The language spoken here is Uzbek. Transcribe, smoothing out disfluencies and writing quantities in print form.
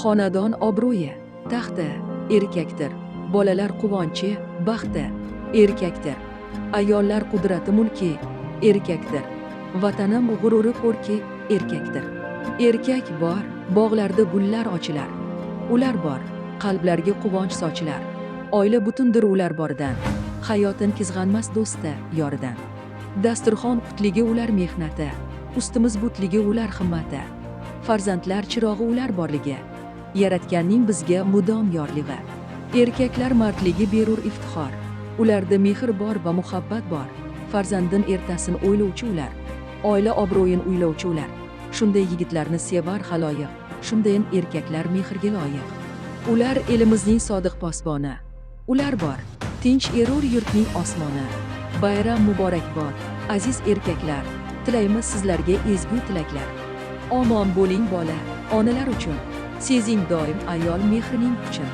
Xonadon obro'yi, taxti erkakdir. Bolalar quvonchi, baxti erkakdir. Ayollar qudrati, mulki erkakdir. Vatanim g'ururi, ko'rki erkakdir. Erkak bor, bog'larda gullar ochilar. Ular bor, qalblarga quvonch sochilar. Oila butundir ular boridan. Hayotin kizg'anmas do'sti, yoridan. Dasturxon qutligi ular mehnati, ustimiz butligi ular himmati. Farzandlar chirog'i ular borligi. Yaratganning bizga mudom yorlig'i. Erkaklar mardligi berur iftixor. Ularda mehr bor va muhabbat bor. Farzandin ertasin o'ylovchi ular. Oila obro'yin uylovchi ular. Shunday yigitlarni sevar xaloyiq. Shundayin erkaklar mehrga loyiq. Ular elimizning sodiq posboni. Ular bor, tinch erur yurtning osmoni. Bayram muborakbod, aziz erkaklar. Tilaymiz sizlarga ezgu tilaklar. Omon bo'ling bola, onalar uchun. Sezing doim ayol mehrining kuchin.